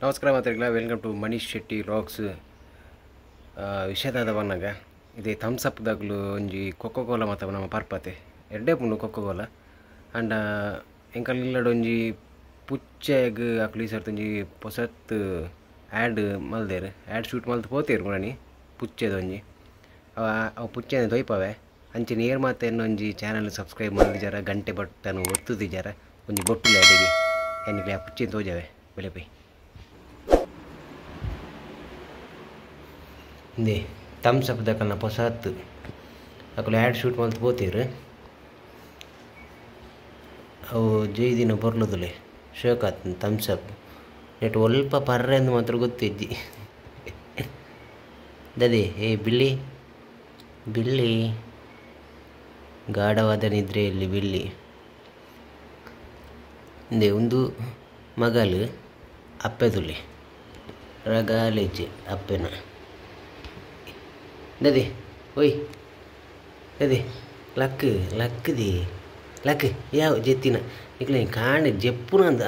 ನಮಸ್ಕಾರ ಮಾತ್ರಿಗಳ welcome to Manish Shetty vlogs. ವಿಷಯದಾದ ಬನ್ನಗ ಇದೇ ಥಮ್ಸ್ ಅಪ್ ದಾಗಲು ಒಂಜಿ ಕೊಕ್ಕೋ ಕೋಲಾ ಮಾತ ನಮ್ಮ ಪರ್ಪತೆ ಎಡ್ಡೆ ಪುಂಡು ಕೊಕ್ಕೋ ಕೋಲಾ ಅಂಡ ಎಂಕಲ್ ಇಲ್ಲಡ್ ಒಂಜಿ ಪುಚ್ಚೆಗ್ ಅಕ್ಲು ಈ ಸರ್ತಿ ಒಂಜಿ ಪೊಸತ್ ಆ್ಯಡ್ ಮಲ್ದೇರು ಆ್ಯಡ್ ಶೂಟ್ ಮಲ್ತ್ ಪೋತೇರು ಮುರಣಿ ಪುಚ್ಚೆದ ಒಂಜಿ ಅವು ಪುಚ್ಚೆನೆ ತೊಯ್ಪವೆ ಅಂಚೆ ನೇರ್ ಮಾತ ಒಂಜಿ ಚಾನಲ್ ಸಬ್ಸ್ಕ್ರೈಬ್ ಮಲ್ದಿಜಾರ ಗಂಟೆ ಬಟ್ಟನು ಒತ್ತುದಿಜಾರ ಒಂಜಿ ಬೊಟ್ಟುಲೆ ಅಡಿಗೆ ಎನ್ನಿಕ್ಲೆ ಆ ಪುಚ್ಚೆ ತೋಜವೆ ಬೆಲೆ ಪೈ ಇಂದೇ ಥಮ್ಸ್ ಅಪ್ ದಕಲ್ನ ಪೊಸತ್ ಅಕುಲು ಆ್ಯಡ್ ಶೂಟ್ ಮಲ್ತ್ ಪೋತೇರು ಅವು ಜೈದಿನ ಬೊರ್ಲುದುಲೆ ಶೋಕ್ ಆತುಂಡು ಥಮ್ಸ್ ಅಪ್ ನೆಟ್ ಒಲ್ಪ ಪರ್ರೆಂದು ಮಾತ್ರ ಗೊತ್ತಿಜ್ಜಿ ದದೆ ಏ ಬಿಲ್ಲಿ ಬಿಲ್ಲಿ ಗಾಢವಾದ ನಿದ್ರೆಯಲ್ಲಿ ಬಿಲ್ಲಿ ಇಂದೇ ಉಂದು ಮಗಲು ಅಪ್ಪೆದುಲೆ ರಗಾಲೆಜ್ಜೆ ಅಪ್ಪೆನ ದದೆ ಓಯ್ ದದೆ ಲಕ್ ಲಕ್ದಿ ಲಕ್ ಯಾವ ಜೆತ್ತಿನ ನಿಕ್ಲೆ ಕಾಣೆ ಜೆಪ್ಪುನಂದು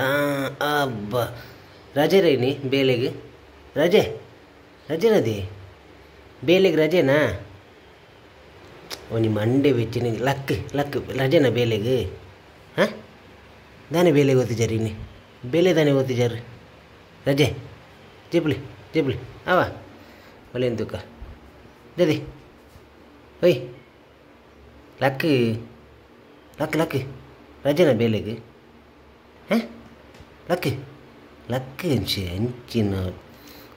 ಅಬ್ಬ ರಜೆ ರೈನಿ ಬೇಲೆಗೆ ರಜೆ ರಜೆನದಿ ಬೇಲೆಗೆ ರಜೆನಾ ಒಂಜಿ ಮಂಡೆ ಬೆಚ್ಚಿನ ಲಕ್ ಲಕ್ ರಜೆನಾ ಬೇಲೆಗೆ ಹಾಂ ದಾನೆ ಬೇಲೆಗೆ ಓದಿಜಾರ ಇನ್ನಿ ಬೇಲೆ ದಾನೆ ಓದಿಜಾರ ರಜೆ ಜೆಪ್ಲಿ ಜೆಪ್ಲಿ ಆವಾ ಒಲೆನ್ ತುಕ ದದೆ ಓಯ್ ಲಕ್ ಲಕ್ ಲಕ್ ರಜೆನಾ ಬೇಲೆಗೆ ಹಾಂ ಲಕ್ ಲಕ್ ಅಂಚೆ ಅಂಚಿನ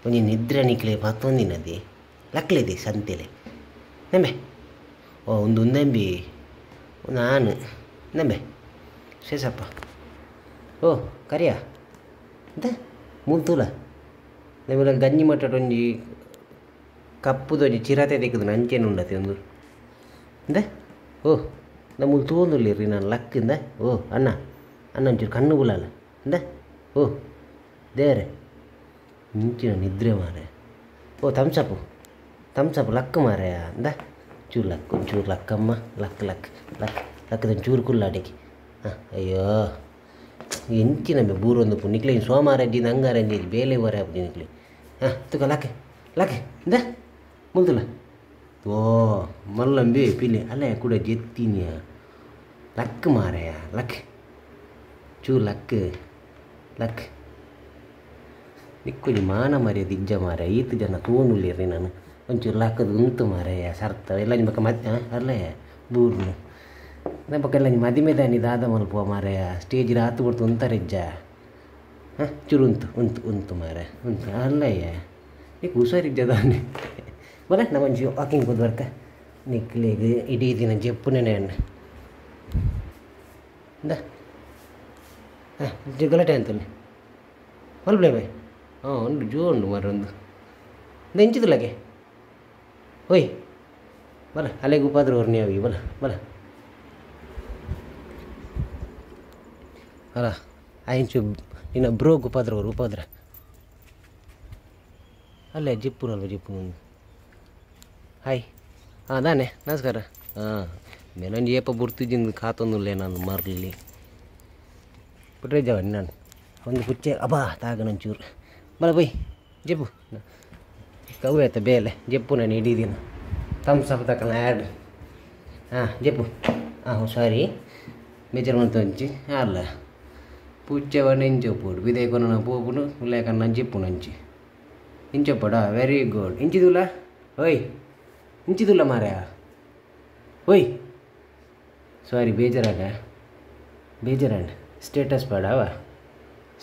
ಒಂಜಿ ನಿದ್ರೆ ನಿಕ್ಲೆ ಪತ್ತೊಂದಿನದಿ ಲಕ್ಲೆದಿ ಸಂತೆಲೆ ನಂಬೆ ಓ ಒಂದು ಉಂದಂಬಿ ನಾನು ನಂಬೆ ಶೇಷಪ್ಪ ಓ ಕರಿಯ ಎಂತ ಮೂಲ್ತೂಲ ನಮ್ಮೆಲ್ಲ ಗಂಜಿ ಮಟ್ಟ ಒಂಜಿ ಕಪ್ಪುದೊಂಜಿ ಚಿರತೆ ತೆಗೆದು ಅಂಚೆನೆ ಉಂಡತಿ ಒಂದು ಎಂತ ಓ ನಮ್ಮ ತೂವೊಂದುಲ್ಲೆರ್ ನಾನು ಲಕ್ಕಿಂದ ಓ ಅಣ್ಣ ಅಣ್ಣ ಒಂಚೂರು ಕಣ್ಣು ಬುಲಾಲ ಎಂತ ಓ ದೇವರೇ ಇಂಚಿನ ನಿದ್ರೆ ಮಾರೆ ಓ ಥಮ್ಸಪ್ಪು ಥಮ್ಸಪ್ ಲಕ್ ಮಾರೆಯ ಅಂದ ಚೂರು ಲಕ್ ಒಂಚೂರು ಲಕ್ಕಮ್ಮ ಲಕ್ ಲಕ್ ಲಕ್ ಲಕ್ಕದ ಒಂಚೂರು ಕುಲ್ಲಾಡಿಗೆ ಹಾಂ ಅಯ್ಯೋ ಎಂಚಿನ ಬೂರೊಂದು ಪು ನಿಕ್ಲೆ ಸೋಮಾರ ಅಜ್ಜಿಂದ ಅಂಗಾರ ಅಜ್ಜಿ ಬೇಲೆ ಬರ ಆಪುಜಿ ನಿಕ್ಲೆ ಹಾಂ ತುಕ ಲಕ್ ಲಕ್ ಇಂದ ಮುಲ್ತುಲ ಓ ಮಲ್ಲಂಬಿ ಪಿಲಿ ಅಲ್ಲೇ ಕೂಡ ಜೆತ್ತಿನಿಯ ಲಕ್ ಮಾರೆಯ ಲಕ್ ಚೂರು ಲಕ್ ಲಕ್ ನಿಕ್ಕೊಂಜಿ ಮಾನ ಮರ್ಯಾದೆ ಇಜ್ಜ ಮಾರೆ ಈತ್ ಜನ ತೂವೊಂದುಲ್ಲೆರ್ ನಾನು ಒಂಚೂರು ಲಕ್ಕದು ಉಂತು ಮಾರಾಯ ಸರ್ತ ಎಲ್ಲ ಬೊಕ ಮದ್ ಅಲ್ಲೇ ಬೂರ್ನು ಬೊಕ ಎಲ್ಲ ಮದಿಮೆದಾನಿ ದಾದ ಮಲ್ಪುವ ಮಾರಾಯ ಸ್ಟೇಜ್ ಆತು ಬೊಡ್ತು ಉಂತರೆಜ್ಜ ಹಾಂ ಚೂರು ಉಂತು ಉಂತು ಉಂತು ಮಾರೆ ಉಂತು ಅಲ್ಲಯ್ಯ ನಿಕ್ ಹುಷಾರಿಜ್ಜ ದಾನೆ ಬರ ನಮ್ಮ ಒಂಜಿ ವಾಕಿಂಗ್ ಪೋದು ಬರ್ಕ ನಿಕ್ಲೆಗ್ ಇಡೀ ದಿನ ಜೆಪ್ಪುನೆನೆ ಅಣ್ಣ ಇಂದ ಹಾಂ ಗಲಾಟೆ ಅಂತಲ್ಲಿ ಮಲ್ಪಲೆ ಬೈ ಹಾಂ ಉಂಡು ಜೋ ಉಂಡು ಮಾರ್ರೆ ಒಂದು ಇಂದ ಇಂಚಿದುಲಗೆ ಓಯ್ ಬಲ ಅಲೆಗ್ ಉಪಾದ್ರ ಒರ್ನಿ ಅವಿ ಬಲ ಬಲ ಅಲ್ಲ ಆಯಿಂಚು ನಿನ್ನ ಬ್ರೋಗ್ ಉಪಾದ್ರ ಅವರು ಉಪಾದ್ರ ಅಲ್ಲೇ ಜಿಪ್ಪುನಲ್ವ ಜಿಪ್ಪುನ ಹಾಯ್ ಹಾಂ ದಾನೆ ನಮಸ್ಕಾರ ಹಾಂ ಮೇಲೊಂಜಿ ಏಪ ಬುರ್ತಿಜಿಂದು ಕಾತೊಂದುಲ್ಲೆ ನಾನು ಮರ್ಲಿ ಪುಟ್ರೆ ಜವನ್ ನಾನು ಒಂದು ಪುಚ್ಚೆ ಅಬಾ ತಾಗನೊಂಚೂರು ಬಲ ಬೈ ಜೆಪ್ಪು ಕವ್ವೆ ಆಯ್ತ ಬೇಲೆ ಜೆಪ್ಪು ನಾನು ಇಡೀ ದಿನ ಥಮ್ಸ್ ಅಪ್ ತಕನ ಆ್ಯಡ್ ಹಾಂ ಜೆಪ್ಪು ಹಾಂ ಸಾರಿ ಮೆಜರ್ಮೆಂಟ್ ಒಂಜಿ ಅಲ್ಲ ಪುಚ್ಚೆವನ್ನ ಇಂಚೊಪ್ಪುಡು ಬಿದೈ ಕೊನ ಪೋಪುಂಡು ಉಲ್ಲೇಕನ್ನ ಜಿಪ್ಪುನು ಅಂಚಿ ಇಂಚೊಪ್ಪಡ ವೆರಿ ಗುಡ್ ಇಂಚಿದುಲ್ಲ ಓಯ್ ಇಂಚಿದುಲ್ಲ ಮಾರಾಯ ಓಯ್ ಸಾರಿ ಬೇಜಾರಾಗ ಬೇಜಾರಂಡ್ ಸ್ಟೇಟಸ್ ಪಾಡವ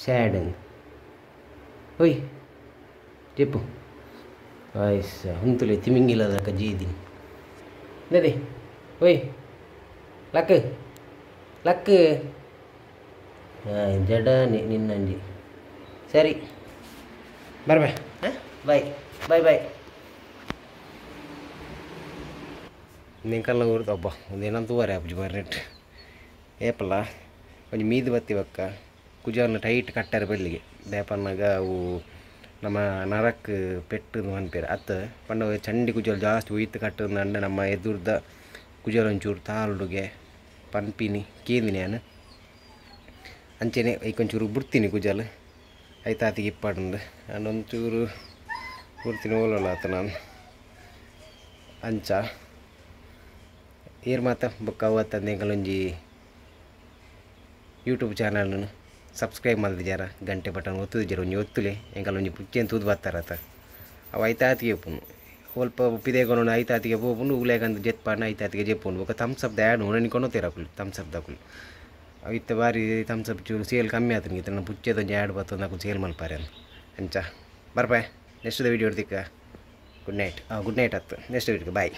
ಸ್ಯಾಡ್ ಓಯ್ ಜೆಪ್ಪು ಆಯ್ಸ ಉಂತುಲೆ ತಿಮಿಂಗಿಲದಕ್ಕ ಜೀದಿನಿ ನದಿ ಓಯ್ ಲಕ್ ಲಕ್ ಜಡ ನಿನ್ನಂಜಿ ಸರಿ ಬರ್ಬೆ ಹಾಂ ಬಾಯ್ ಬಾಯ್ ಬಾಯ್ ನಿಂಕಲ್ಲ ಊರ್ದು ಅಬ್ಬ ಒಂದೇನಂತ ತೂವರೆ ಆಪುಜಿ ಮಾರ್ನೆಟ್ ಏಪಲ್ಲ ಒಂಜಿ ಮೀದು ಬತ್ತಿ ಬಕ್ಕ ಕುಜಾರ್ನ ಟೈಟ್ ಕಟ್ಟಾರೆ ಬಲ್ಲಿಗೆ ದೇಪನ್ನಾಗ ಅವು ನಮ್ಮ ನರಕ್ ಪೆಟ್ಟು ಪನ್ಪೆರ್ ಅತ್ ಪಂಡ ಚಂಡಿ ಕುಜಲ್ ಜಾಸ್ತಿ ಒಯ್ತು ಕಟ್ಟುಂದಂಡ ನಮ್ಮ ಎದುರ್ದ ಕುಜಲ್ ಒಂಚೂರು ತಾಳುಡುಗೆ ಪನ್ಪಿನಿ ಕೇಂದಿನಿ ಯಾನ್ ಅಂಚೆನೆ ಐಕೊಂಚೂರು ಬುಡ್ತೀನಿ ಕುಜಲ್ ಐತಾತಿಗೆ ಇಪ್ಪಾಡುಂಡು ಆಂಡ ಒಂಚೂರು ಪೂರ್ತಿ ಓಲೋಲ ಆತ ನಾನು ಅಂಚ ಏರ್ ಮಾತ ಬೊಕ್ಕ ಅವತ್ತಂದು ಎಂಕಲೊಂಜಿ ಯೂಟ್ಯೂಬ್ ಚಾನಲ್ ಸಬ್ಸ್ಕ್ರೈಬ್ ಮಲ್ದಿಜಾರ ಗಂಟೆ ಬಟನ್ ಒತ್ತುದಿಜಾರ ಒಂಜಿ ಒತ್ತುಲೆ ಎಂಕಲೊಂಜಿ ಪುಚ್ಚೆನ್ ತೂದು ಬತ್ತಾರತ ಅವು ಐತಾತಿಗೆ ಉಪ್ಪುನು ಒಲ್ಪ ಪಿದೆಗೊನೊಂಡು ಐತಾತಿಗೆ ಪೋಪುಂಡು ಉಲೇಗಂದು ಜೆತ್ ಪಾಡ್ನ ಐತಾತಿಗೆ ಜೆಪ್ಪುಂಡು ಬೊಕ್ಕ ಥಮ್ಸ್ ಅಪ್ the add ಉಣನಿ ಕೊನೊತೇರು ಅಕುಲು ಥಮ್ಸ್ ಅಪ್ ದಕುಲು ಅವು ಇತ್ತೆ ಬಾರಿ ಥಮ್ಸ್ ಅಪ್ ಚೂರು ಸೇಲ್ ಕಮ್ಮಿ ಆತನ ಇತ್ತೆ ಪುಚ್ಚೆದೊಂಜಿ ಆ್ಯಡ್ ಬತ್ತೊಂದು ಅಕುಲು ಸೇಲ್ ಮಲ್ಪಾರೆ ಅಂಚ ಬರ್ಪಾಯ್ ನೆಕ್ಸ್ಟ್ ವಿಡಿಯೋ ತಿಕ್ಕ ಗುಡ್ ನೈಟ್ ಗುಡ್ ನೈಟ್ ಆತು ನೆಕ್ಸ್ಟ್ ವಿಡಿಯೋ ಬಾಯ್.